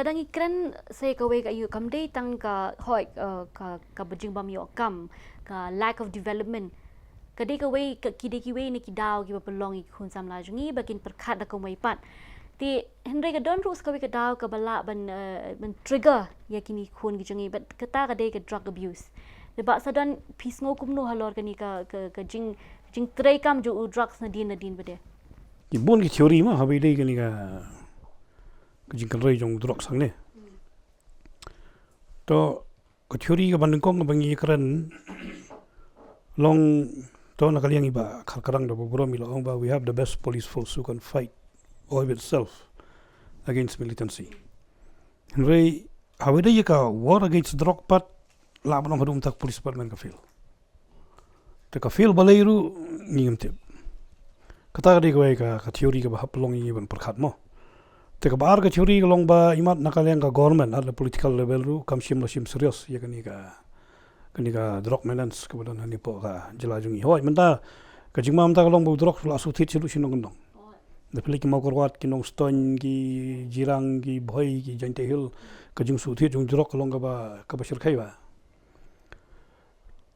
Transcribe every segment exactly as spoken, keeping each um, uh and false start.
Dang i kren se kawei ka ïoh kam dei tang ka hoi, eh, ka, ka bajing bam ïoh kam, ka lack of development. Ka dei kawei, ka, ki dei kiwei na ki daw kiba pynlong ïa ki khun samla jong ngi ba kin pyrkhat da kumwei pat. Te hynrei ka don ruh sa kawei ka daw kaba lah ban, eh, ban trigger ïa kine ki khun ki jong ngi, bad kata ka dei ka drug abuse. Te Bah Sadon, phi sngew kumno halor kane ka, ka, ka jing, jingtrei kam jong u drugs nadien nadien pat de? Ki bun ki theory mo, haba ïadei kane ka, ka jingkynrei jong u drugs hangne. To, ka theory kaba nyngkong kaba ngi kren long, to, na ka liang i Bah Kharkrang da ba burom i la ong ba we have the best police force who can fight or of itself against militancy. Hynrei haba ïadei ïa ka war against drug pat, lah ban ong haduh mynta ka police department ka fail. Te ka fail balei ruh ngim tip. Kata ka dei kawei ka, ka theory kaba hap long ïa ngi ban pyrkhat mo. Te kaba ar ka theory ka long ba imat na ka liang ka government at the political level ruh kam shym la shim serious ïa kane ka, kane ka drug menace kaba don hangne hapoh ka jylla jong ngi. Hooid, mynta ka jingma mynta ka long ba u drug ruh la shu thied shaduh shi nongkyndong. Da phi leit ki Mawkyrwat, ki Nongstoiñ, ki Jirang, ki Bhoi, ki Jaintia Hills, ka jingsuhthied jong u drug ka long kaba, kaba shyrkhei bha.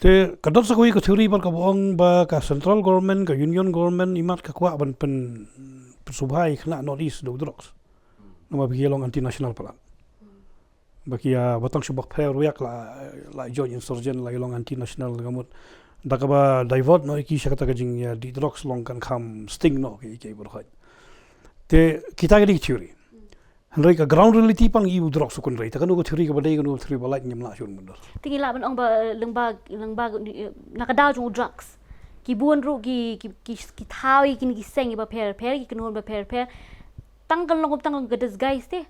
Te ka don sa kawei ka theory pat kaba ong ba ka central government, ka union government, imat ka kwah ban pyn, pynsngewbha ïa kane ka North East da u drugs. Namar ba ki long anti national palat. Ba ki, ah, ba tang shu bapher ruh ïa ka la, la join insurgent, la ïa long anti national ka mut. Da kaba divert noh ïa ki sha kata ka jingïadih drugs long kan kham sting noh ïa ki, ïa ki baroh. Te kita ki dei ki theory. Hynrei ka ground reality pat ngi ïohi u drugs u kynrei. Te kano ka theory kaba dei, kano ka theory ba lait, ngim lah shuh ban dur. Te ngi lah ban ong ba, eh, lyngba, lyngba, eh, na ka daw jong u drugs, ki bun ruh ki, ki, ki, ki thaw ïa kine ki seng kiba pher pher, ki kynhun ba pher pher. Tang ka long, tang ka disguise te.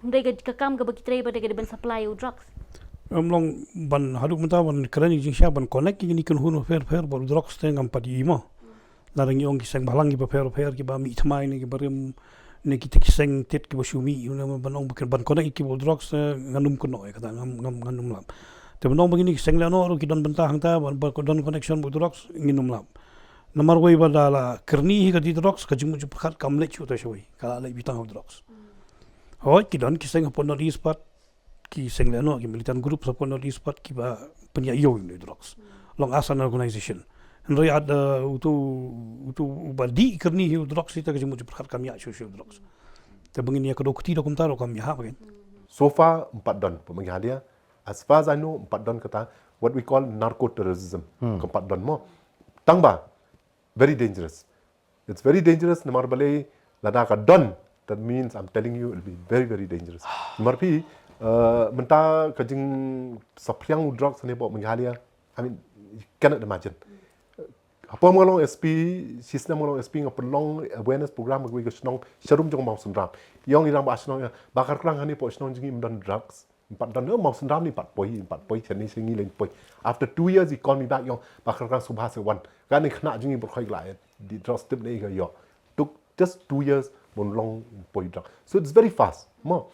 Hynrei ka, ka kam kaba ki trei pat ka dei ban supply u drugs. Em, long ban haduh mynta ban kren ïa ka jingshisha ban connect ïa kine ki kynhun ba pher pher bad u drugs te ngam pat ïohi mo. Lada ngi ong ki seng bhalang kiba pher pher, kiba mih thymmai ne kiba rim, ne kita ki seng thied kiba shu mih, ne ban ong ban connect ïa ki bad u drugs, eh, ngan ym kynnoh ïa kata, ngam, ngam, ngan ym lap. Te ban ong ba kine ki seng lehnoh ruh ki don bynta hangta, ban, ban don connection bad u drugs, ngin ym lap. Namar wei ba da la kyrni hi ka dih drugs, ka jingmut jingpyrkhat kam leit shuh te shawei, ka la leit beit tang ha u drugs. Hooid, ki don ki seng hapoh North East pat, ki seng lehnoh, ki militant group hapoh North East pat kiba pynïaid ïa u drugs. Long as an organization. Hynrei at, uh, uto, uto uba dih kyrni hi u drugs, ita ka jingmut jingpyrkhat kam ïaid shuh shuh u drugs. Te ba ngin ïa kdew kti da kumta ruh kam ïahap kein. So far, ym pat don, hapoh Meghalaya, as far as I know, ym pat don kata, what we call narco terrorism. Hmm. Kam pat don mo. Tang ba, very dangerous. It's very dangerous, namar balei lada ka don, that means I'm telling you it'll be very, very dangerous. Namar phi, uh, mynta ka jingsaphriang u drugs hangne hapoh Meghalaya, I mean, you cannot imagine. Hapoh ma nga long S P, shisnem ma nga long S P nga pynlong awareness program ha kawei ka shnong sharum jong Mawsynram. Ïa ong i rangbah shnong ïa, Bah Kharkrang, hangne hapoh shnong jong ngi ym don drugs. Ym pat don, eh, Mawsynram ne pat poi, ym pat poi, shane sha ngi lane poi. After two years, he called me back, ïa ong, Bah Kharkrang, sngewbha sa wan. Kane khynnah jong ngi baroh kawei la ïa dih drugs tip ne ka ïoh. Took just two years ban long poi drugs. So it's very fast. Mo.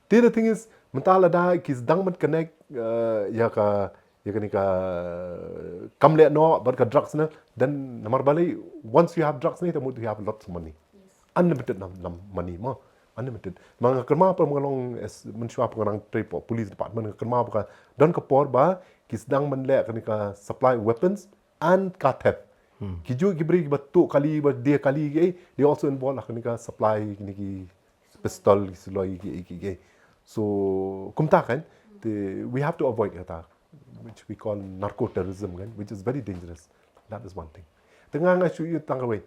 Te the thing is, mynta lada ki sdang ban connect, eh, ïa ka, ïa kane ka kam lehnoh bad ka drugs ne, then namar balei, once you have drugs ne, te mut you have lots of money. Unlimited nam, nam money mo. Unlimited. Ma nga kynmaw pat ma nga long as, mynshuwa pat nga nang trei hapoh police department, nga kynmaw pat ka don ka por ba ki sdang ban leh kane ka supply weapons and ka theft. Hmm. Ki ju ki briew kiba tuh kali, ba die kali ki, eh, they also involved ha kane ka supply kine ki pistol, ki suloi ki, ki, ki. So kumta kan, te, we have to avoid kata, which we call narco terrorism kan, which is very dangerous. That is one thing. Te nga nga shu ïa tang kawei.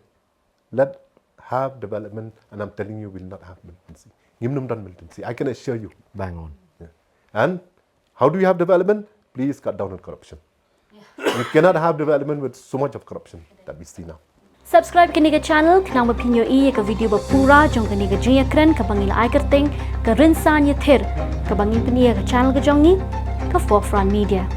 Let have development, and I'm telling you, we'll not have militancy. Ngim nym don militancy. I can assure you. Bang on. Yeah. And how do we have development? Please cut down on corruption. You cannot have development with so much of corruption that we see now. Subscribe kane ka channel, khnang ba phin ïohi ïa ka video ba pura jong kane ka jingïakren kaba ngi la ai kyrteng Ka Rynsan Ïathir, kaba ngin pyni ha ka channel ka jong ngi, ka Forefront Media.